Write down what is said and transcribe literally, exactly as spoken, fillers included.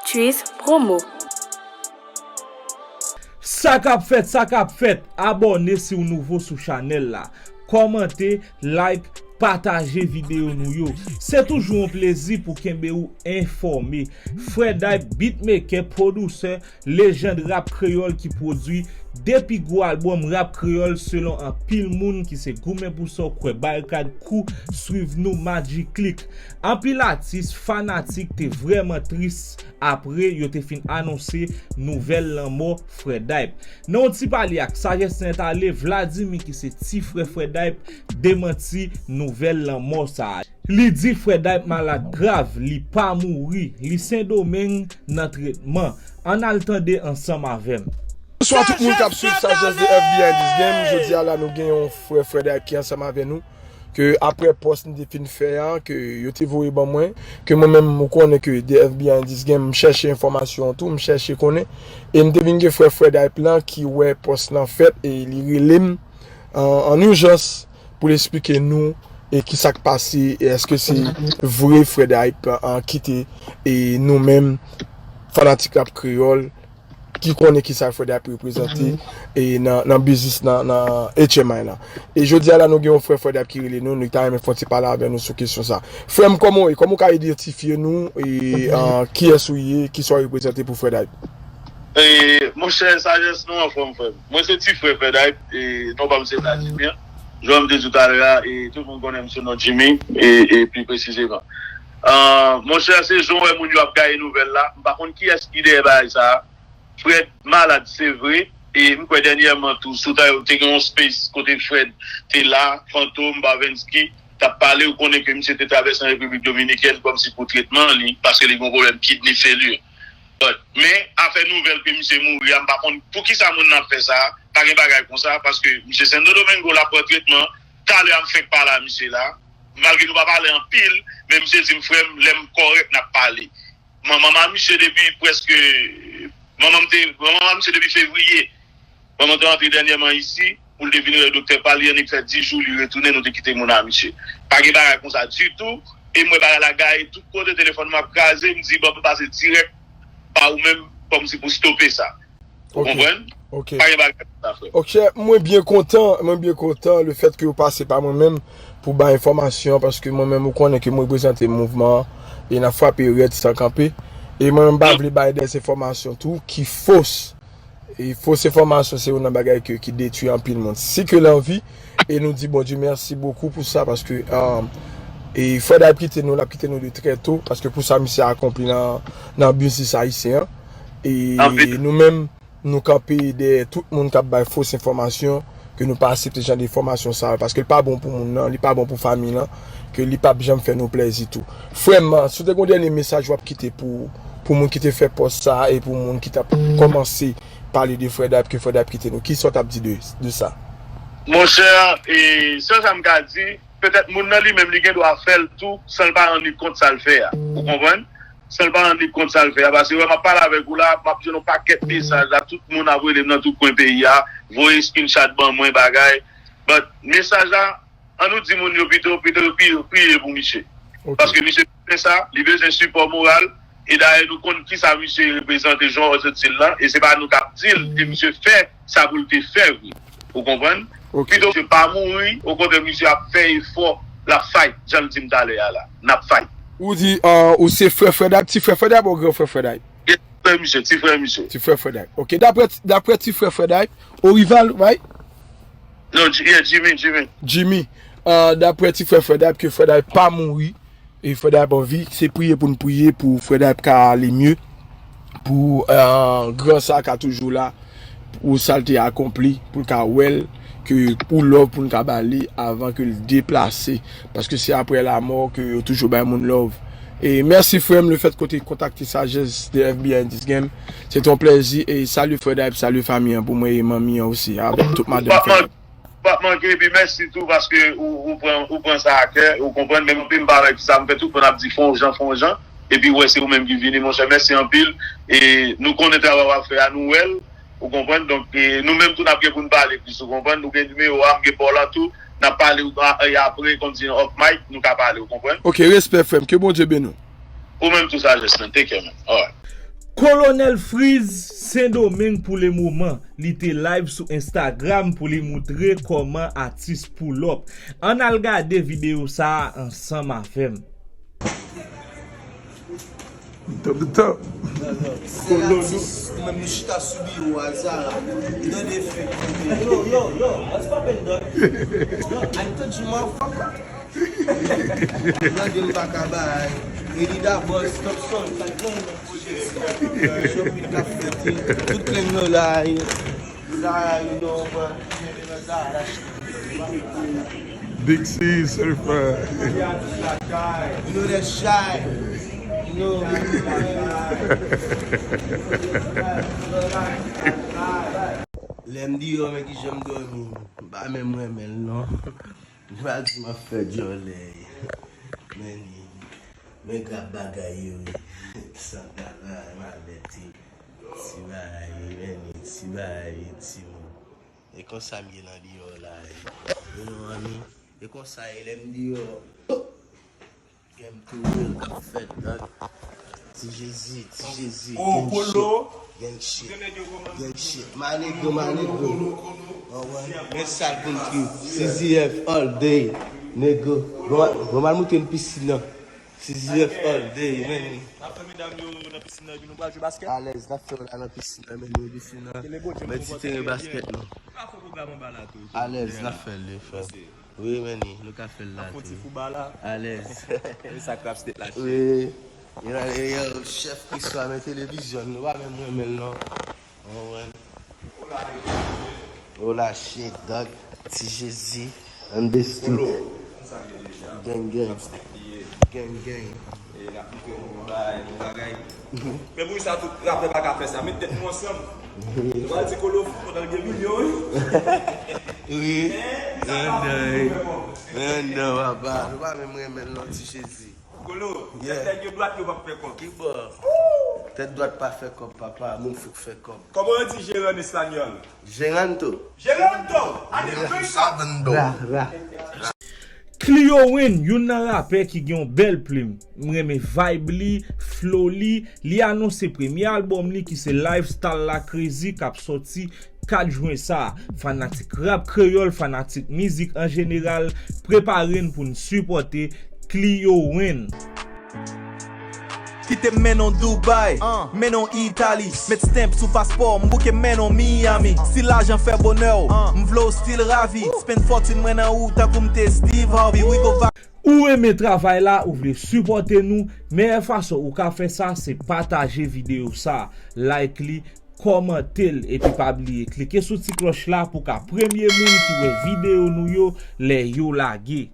Suisse Promo. Sa k ap fèt, sa k ap fèt? Abòne si w nouvo sou chanèl la. Kòmante, like, pataje videyo nou yo. Se toujou yon plezi pou kenbe w enfòme. Frè Dayp, beatmaker, pwodisè, lejand rap kreyòl ki pwodui de pi gwo albòm rap kreyòl selon anpil moun ki se goumen pou sa w kwè, Barikad Crew, swiv nou, Magic Click. Anpil atis, fanatik te vrèman tris apre yo te fin anonse nouvèl lanmò Frè Dayp. Nan yon ti pale ak Sajès Nèt Ale, Vladimir ki se ti frè Frè Dayp demanti nouvèl lanmò sa a. Li di Frè Dayp malad grav, li pa mouri, li Sendomeng nan tretman. Ann al tande ansanm avè m. Bonswa tout moun k ap swiv Sajès de F B I This Game. Jodi a la nou gen yon frè Frè Dayp ki ansanm avè nou. Ke aprè pòs m te fin fè a, ke yo te voye ban mwen, ke mwen menm ou konnen ke de F B I This Game, m chèche enfòmasyon an tou, m chèche konnen. E m te vin gen frè Frè Dayp lan ki wè pòs lan fèt e li rele m an, an ijans pou l esplike nou e kisa k pase e èske se vre Frè Dayp an kite e nou menm fanatik rap kreyòl ki konnen kisa Frè Dayp reprezante e nan, nan biznis nan, nan H M I lan. E jodi a la nou gen yon frè Frè Dayp ki rele nou, nou ta renmen fè yon ti pale avè nou sou kesyon sa. Frè m, kòman w ye? Kòman w ka idantifye nou e an, kiyès ou ye, kisa w reprezante pou Frè Dayp? E, monchè, Sajès, nou anfòm, frè m. Mwen se ti frè Frè Dayp, e non pa m se Vladimir. Jan m te di w talè a, e tout moun konnen m sou non Jimmy, e, e pi presizeman. Ah, monchè, se jan w wè moun yo ap gaye nouvèl la. M pa konn kiyès ki dèyè bagay sa a. Frè Dayp malad, se vre. E m kwè dènyèman tou, sou ta yo te gen yon space kote Frè Dayp te la, Fantom, Bavensky, t ap pale, ou konnen ke misye te travèse an Repiblik Dominikèn kòmsi pou tretman li, paske li gen yon pwoblèm kidney failure. But, men, afè nouvèl ke misye mouri a, m pa konn poukisa moun nan ap fè sa, pa gen bagay konsa, paske misye Santo Domingo l ap pran tretman, talè a m fenk pale a misye la, malgre nou pa pale anpil, men misye di m, "Frè m, lè m kòrèk, n ap pale." Manman m a misye depi prèske, manman m te, manman m a misye depi fevriye. Manman te rantre dènyèman isi, pou l te vin wè doktè pa li, annik fè dis jou, li retounen, nou te kite moun a misye. Pa gen bagay konsa ditou, e m wè bagay la gaye tout kote, telefòn m ap kraze, m di, "Bon, m pase dirèk pa ou menm, kòmsi pou stope sa." Ou konprann? Ok. Pa gen bagay konsa, frè. Ok, mwen byen kontan, mwen byen kontan le fèt ke ou pase pa mwen menm pou bay enfòmasyon, paske mwen menm ou konnen ke mwen reprezante mouvman an, e n ap frape rèd san kanpe. E mwen menm m pa vle bay dèz enfòmasyon tou ki fos. E fos enfòmasyon se youn nan bagay ke, ki detwi anpil moun. Si ke l anvi, e nou di Bondye mèsi bokou pou sa, paske, um, e Frè Dayp kite nou, l ap kite nou de trè to, paske pou sa misye akonpli nan, nan biznis ayisyen an. E nou menm, nou kanpe dèyè tout moun k ap bay fos enfòmasyon, ke nou pa aksepte jan de enfòmasyon sa yo, paske l pa bon pou moun nan, li pa bon pou fanmi lan, ke li p ap janm fè nou plèzi tou. Frè m, si w te gen yon dènye mesaj w ap kite pou, pou moun ki te fè pòs sa a e pou moun ki t ap kòmanse pale de Frè Dayp, ke Frè Dayp kite nou, kisa w t ap di de, de sa? Monchè, e, sèl sa m ka di, petèt moun nan li menm li gen dwa fè l tou, san l pa rann li kont sa l fè a. Ou konprann? San l pa rann li kont sa l fè a. Paske wè m ap pale avèk ou la, m ap jwenn yon pakèt mesaj la, tout moun ap rele m nan tout kwen peyi a, voye screenshot ban mwen, bagay. But mesaj la, ann nou di moun yo pito, pito yo priye, priye pou misye. Ok. Paske misye bezwen sa, li bezwen sipò moral, e dayè nou konn kisa misye reprezante, jan w di l lan, e se pa nou k ap di l, e misye fè sa pou l te fè vre. Ou konprann? Ok. Pito misye pa mouri, okontrè, misye ap fè efò, l ap fight, jan l di m talè a la. N ap fight. Ou di, ah, ou se frè Frè Dayp, ti frè Frè Dayp ou gran frè Frè Dayp? Ti frè misye, ti frè misye. Ti frè Frè Dayp. Ok, daprè, daprè ti frè Frè Dayp, ou rival, right? Non, Ji-, yeah, Jimmy, Jimmy. Jimmy, ah, daprè ti frè Frè Dayp, ke Frè Dayp pa mouri, e Frè Dayp anvi, se priye pou n priye pou Frè Dayp ka ale mye, pou, eh, gran sa ka toujou la, pou sa l te akonpli, pou l ka wè l, ke pou love pou n ka ba li avan ke l deplase, paske se aprè lamò ke yo toujou bay moun love. E mèsi frè m, le fèt ke w te kontakte Sajès de F B I This Game, se te yon plèzi, e salye Frè Dayp, salye fanmi an pou mwen e manmi an osi, avèk tout madanm Frè Dayp. Pa manke, epi mèsi tou paske ou, ou pran, ou pran sa a kè, ou konprann, menm anpil m pa wè kisa m fè, tout moun ap di fè yon jan, fè yon jan, epi ou wè se ou menm ki vini, monchè, mèsi anpil, e nou konnen travay w ap fè a, nou wè l, ou konprann, donk, e nou menm tou n ap gen pou n pale plis, ou konprann, nou gen nimewo a, m gen pa w la tou, n ap pale, a, e apre, kòmsi off mic, nou ka pale, ou konprann. Ok, respè frè m, ke Bondye beni w. Ou menm tou Sajès, man, take care, man, alright. Kolonèl Freeze, Sendomeng pou lemoman, li te live sou Instagram pou li moutre kòman atis pull up. Ann al gade videyo sa a ansanm avè m. Top the top. Sèl atis ou menm nou chita sou biwo a, Zara. Li tande fèk. Yo, yo, yo, what's poppin', dog? I told you, motherfucker. Tande m pa ka bay. Redi dabò, stop son, pa gen. Shopping k ap fèt, tout plen yo la. Zara, you know, man. Zara, Big C certified. You know that shy. You know. Lè m deyò, men ki jan m dòmi. M pa menm renmen l non. M pa di m ap fè djòlè. Men, men grap bagay yo wi. Sandal la, malèt, ti bagay, men, ti bagay, ti moun. E konsa m ye nan deyò la. You know what I mean? E konsa e lè m deyò. Gen m tou real k ap fèt, dog. Ti Jezi, ti Jezi. Gang shit. Gang shit. Gang shit. My nigga, my nigga. Men sa l konn ki C Z F all day, nigga. Bon, bon, mal moutre n pisin nan. C Z F all day, man. N ap fè medam yo nan pisin nan, epi nou pral jwe baskèt. Alèz, n ap fè la nan pisin nan, men nou pisin nan. Men ti teren baskèt nou. Alèz, n ap fè li, frè. Wi, men nou ka fè l la tou. Alèz. Wi. Yo, yo, chèf ki swa men televizyon, nou pa menm renmen l non. Konprann? Ola shit, dog. Ti Jezi, on the street. Gang, gang. Gang, gang. Men pou sa tout rapè pa ka fè sa, met tèt nou ansanm. Nou pral di Kolo fou pandan l gen milyon wi. Wi. Men anndan, wi. Men anndan, papa. Nou pa menm renmen l non, Ti Jezi. Kolo, tèt nèg yo dwat yo p ap fè kòb. Ki bò? Tèt dwat pa fè kòb, papa. Moun fouk fè kòb. Kòman yo di jere an espanyòl? Geranto. Geranto! Ane venkat! Clio Wayne, youn nan rapè ki gen yon bèl plim. M renmen vibe li, flow li. Li anonse premye albòm li ki se Lifestyle La Crazy k ap sòti kat jen sa a. Fanatik rap kreyòl, fanatik mizik an jeneral, prepare n pou n sipòte Clio Wayne. Kite m mennen w Dubai, mennen w Itali. Met stamp sou paspò m, bouke m mennen w Miami. Si lajan fè bonè w, m vle w still ravi. Spend fòtin mwen nan ou tankou m te Steve Harvey. We go back. Ou renmen travay la, ou vle sipòte nou, meyè fason ou ka fè sa se pataje videyo sa, like li, kòmante l epi pa bliye klike sou ti klòch la pou w ka premye moun ki wè videyo nou yo lè yo lage.